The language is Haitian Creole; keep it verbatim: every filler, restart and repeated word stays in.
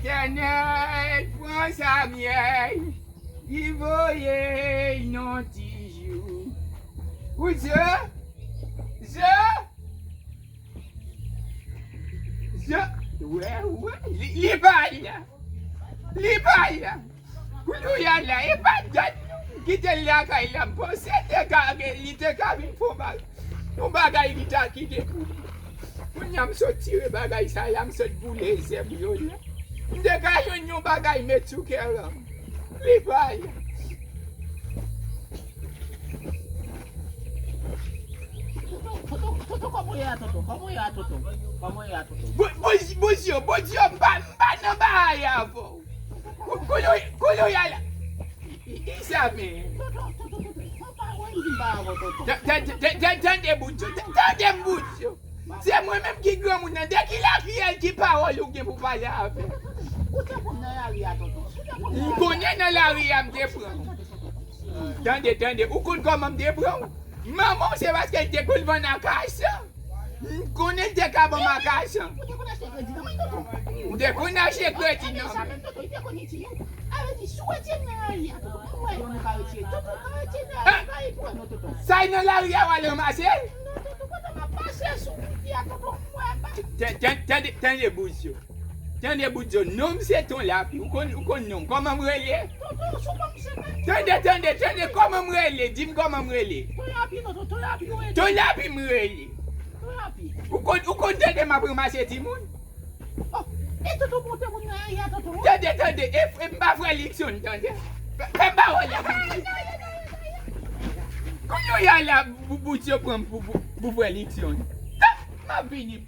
Letènèl pran Samyèl, li voye l nan ti jou. Ou zo, zo, zo, wè, wè, li, li pa la, li pa la. Kounye a la, e pa dat nou kite l lakay la, m panse te ka, li te ka vin fè yon bagay, yon bagay li ta kite pou li. Kounye a m sot tire bagay sa la, m sot boule zèb yo la. M te ka jwenn yon bagay met sou kè ranm. Li pa la. Toto, Toto, Toto, kòman w ye a, Toto? Kòman w ye a, Toto? Kòman w ye a, Toto? Bo- bo- Bozyo, Bozyo, m pa, m pa nan bagay avè w. Kou- Kounye kounye a la. Isa men. Toto, Toto, Toto, fò pa wè m vin pa avè w, Toto. Tande, tande, tande, Bozyo, tande m, Bozyo. Se mwen menm ki granmoun nan. De ki lakriyèl ki pawòl ou gen pou pale avè m? Ou te pran m nan lari a, tonton. Ou te pran m nan lari a. M konnen nan lari a m te pran w. Tande, tande. Ou konn kòman m te pran w? Manman w se paske l te konn vann akasan. M konnen l te ka ban m akasan. Ou te konn achte kredi nan men tonton. Ou te konn achte kredi nan men. Sa menm tonton, li te konn itilize. Sa vle di, si w retire m nan lari a, tonton, pou m wè yon nou ka retire. Tonton, ou ka retire nan lari a, pa gen pwoblèm non, tonton. Sa y nan lari a, w al ranmase l? Non, tonton, kote m ap pase sou wout li a, tonton, pou m wè anba. Tande, tande, tande, Bozyo. Tande, Bozyo, non m se Ton Lapi. Ou konn, ou konn non m. Kòman m rele? Tonton, sou kòm se menm. Tande, tande, tande, kòman m rele? Di m kòman m rele. Ton Lapi, tonton, Ton Lapi, ou rele. Ton Lapi m rele. Ton Lapi. Ou konn, ou konn tande m ap ranmase timoun? Oh, e tonton, bon, te moun nan, ya, tonton. Tande, tande, e, e m pa frè Likson, tande. Fè m pawòl la, Bozyo. Kounye a la, Bozyo pran m pou, pou, pou frè Likson. M ap vini.